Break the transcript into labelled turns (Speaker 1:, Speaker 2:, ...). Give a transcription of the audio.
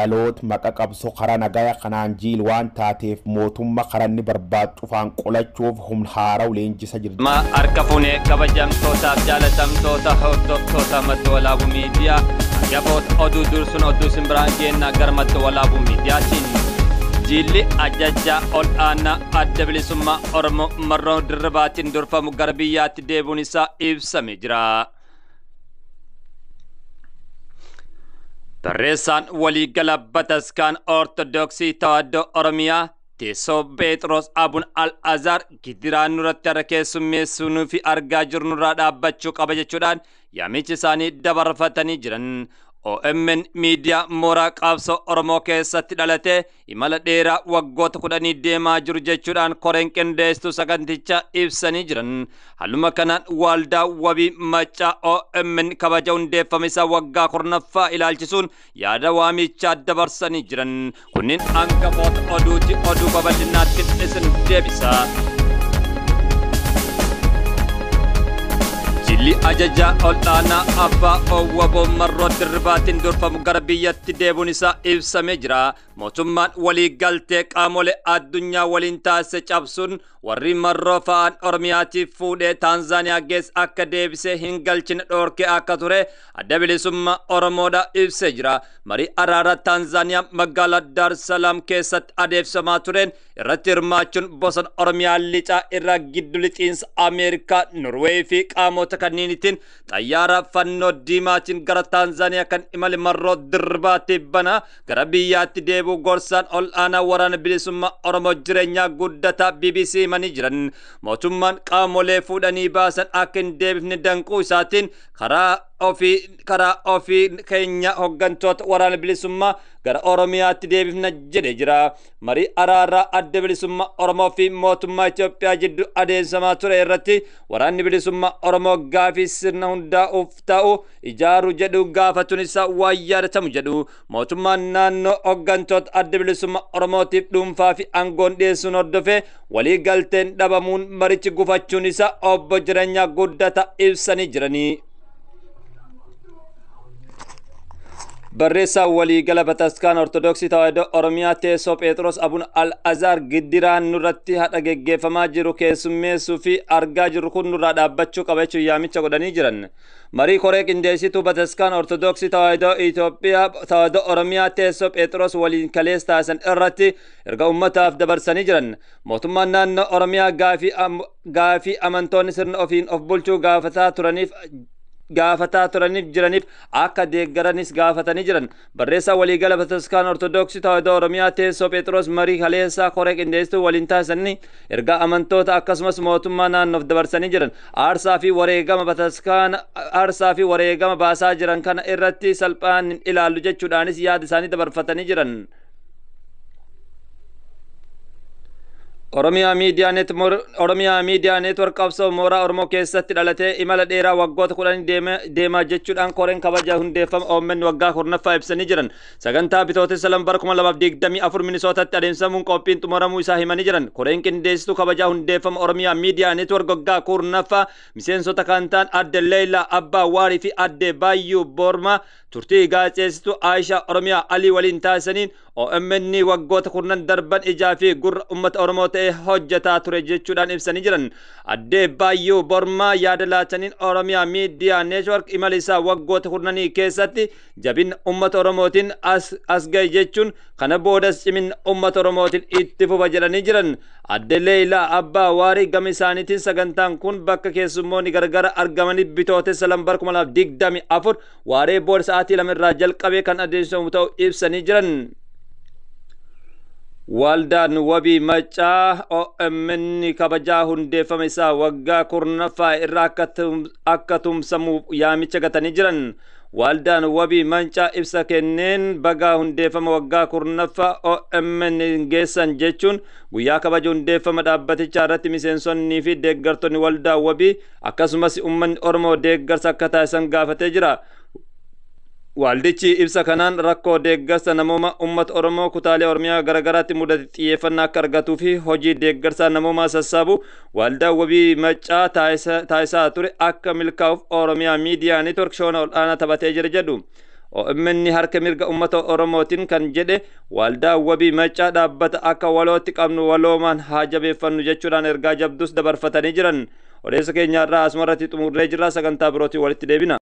Speaker 1: Dhaloot maqa qabsoo karaa nagaya kanaan jiil waan taateef mootummaa karaa inni barbaadu cufaan qolachuuf humna haaraw leenjisa jirti.
Speaker 2: Ma harka fuunee kabajamtootaaf jaalatamtoota hordoftoota Madda Walaabuu Miidiyaa, hangafoota oduu dursuun oduu simbiraan geenna gara Madda Walaabuu Miidiyaatiin. Jilli ajajaa ol aanaa Adda Bilisummaa Oromoo Marroo Dirribaatiin durfamu gara biyyaatti deebi'uun isaa ibsamee jira. Barreessaan waliigala Bataskaan Ortodoksii Tawaahidoo Oromiyaa teessoo Phexros Abun Al-Azaar gidiraan nurratti har'a keessummeessuu nuufi argaa jirru nurraa dhaabbachuu qaba jechuudhaan yaamichi isaanii dabarfatanii jiran. OMN miidiyaa mooraa qabsoo Oromoo keessatti dhalate imala dheeraa waggoota 10 deemaa jiru jechuudhaan koreen qindeessituu sagantichaa ibsanii jiran. Haaluma kanaan waldaa wabii Maccaa OMN kabaja hundeeffama isaa waggaa 10ffaa ilaalchisuun yaada waamichaa dabarsanii jiran. Kunniin hangafoota oduuti, oduu babal'inaatti isin deebisa. Jilli ajajaa ol'aanaa abbaa Owwaboo Marroo Dirribaatiin durfamu gara biyyatti deebi'uun isaa ibsamee jira. Mootummaan walii galtee qaamolee addunyaa waliin taasise cabsuun warri Marroo fa'aan Oromiyaatiif fuudhee Taanzaaniyaa geesse akka deebisee hin galchine dhoorkee akka ture Adda Bilisummaa Oromoodha ibsee jira. Marii araaraa Taanzaaniyaa magaalaa Daar Salaam keessatti adeemsifamaa tureen irratti hirmaachuun bosona Oromiyaa lixaa irraa giddu lixiinsa Ameerikaa, Norweey fi qaamota kanniinitiin xayyaara fannoo diimaatiin gara Taanzaaniyaa kan imale Marroo Dirribaatiif bana gara biyyaatti deebi'uu gorsaan ol aanaa waraana bilisummaa Oromoo Jireenyaa Guddataa BBC himanii jiran. Mootummaan qaamolee fuudhanii baasan akka hin deebifne danquu isaatiin karaa ofii keenya hooggantoota waraana bilisummaa gara Oromiyaatti deebifna jedhee jira. Marii araaraa Adda Bilisummaa Oromoo fi mootummaa Itoophiyaa jidduu adeemsifamaa ture irratti waraanni bilisummaa Oromoo gaafii sirna hundaa'uuf ta'u ijaaruu jedhu gaafatuun isaa waan yaadatamu jedhu. Mootummaan naannoo hooggantoota Adda Bilisummaa Oromootiif dhuunfaa fi aangoon dhiyeessuun hordofee walii galteen dhabamuun marichi gufachuun isaa obbo Jireenyaa Guddataa ibsanii jiranii. Barreessaa waliigala Bataskaan Ortodoksii Tawaahidoo Oromiyaa teessoo Phexros Abun Al-Azaar gidiraan nurratti haadha geggeeffamaa jiru keessummeessuu fi argaa jirru kun nurraa dhaabbachuu qaba jechuun yaamicha godhanii jiran. Marii koree qindeessituu Bataskaan Ortodoksii Tawaahidoo Itoophiyaa Tawaahidoo Oromiyaa teessoo Phexros waliin kaleessa taasisan irratti erga uummataaf dabarsanii jiran. Mootummaan naannoo Oromiyaa gaafii amantoonni sirna ofiin of bulchuu gaafataa turaniif jiraniif akka deeggaranis gaafatanii jiran. Barreessaa waliigala Bataskaan Ortodoksii Tawaahidoo Oromiyaa teessoo Phexros marii kaleessaa koree qindeessituu waliin taasisanii ergaa amantoota akkasumas mootummaa naannoof dabarsanii jiran. Aarsaa fi wareegama Bataskaan aarsaa fi wareegama baasaa jiran kana irratti salphaan hin ilaallu jechuudhaanis yaada isaanii dabarfatanii jiran. Oromiyaa Miidiyaa Network Oromiyaa Miidiyaa Network qabsoo mooraa Oromoo keessatti dhalatee imala dheeraa waggoota 10 deemaa jechuudhaan koreen kabaja hundeeffama OMN waggaa 10ffaa ibsanii jiran. Sagantaa bitootessa 2 bara 2024 Minisootatti adeemsifamuun qophiin xumuramuu isaa himanii jiran. Koreen qindeessituu kabajaa hundeeffama Oromiyaa Miidiyaa Network waggaa 10ffaa miseensota kan ta'an Adde Leeyilaa Abbaa Waarii fi Adde Baayyuu Boormaa turtii gaazexeessituu Aayishaa Oromiyaa Alii waliin taasisaniin OMN waggoota 10 darban ijaa fi gurra uummata Oromoo ta'ee hojjetaa ture jechuudhaan ibsanii jiran. Addee Baayyuu Boormaa yaada laataniin Oromiyaa Miidiyaa Network imala isaa waggoota 10 keessatti jabina uummata Oromootiin as ga'e jechuun kana boodas cimina uummata Oromootiin itti fufa jedhanii jiran. Adde Leeyilaa Abbaa Waarii gama isaaniitiin sagantaan kun bakka keessummoonni gargara argamanii bitootessa 2 bara 2024 waaree booda sa'aatii 2 irraa jalqabee kan adeemsifamu ta'uu ibsanii jiran. Waldaan wabii Maccaa OMN kabajaa hundeeffama isaa waggaa 10ffaa irraa akka tumsamuuf yaamicha gatanii jiran. Waldaan wabii Maccaa ibsa kenneen bagaa hundeeffama waggaa 10ffaa OMN geessan jechuun guyyaa kabaja hundeeffama dhaabbatichaa irratti miseensonnii fi deeggartoonni waldaa wabii akkasumas uummanni Oromoo deeggarsa akka taasisan gaafatee jira. Waldichi ibsa kanaan rakkoo deeggarsa namooma uummata Oromoo kutaalee Oromiyaa garaagaraatti mudate xiyyeeffannaa akka argatuu fi hojii deeggarsa namoomaa sassaabu waldaa wabii Maccaa taasisaa ture akka milkaa'uuf Oromiyaa Miidiyaa Network shoona ol'aanaa taphatee jira jedhu. OMN harka mirga uummata Oromootiin kan jedhe waldaa wabii Maccaa dhaabbata akka walootti qabnu waloomaan haa jabeeffannu jechuudhaan ergaa jabdus dabarfatanii jiran. Odeessa keenya irraa asumarratti xumurree jirra, sagantaa birootiin walitti deebina.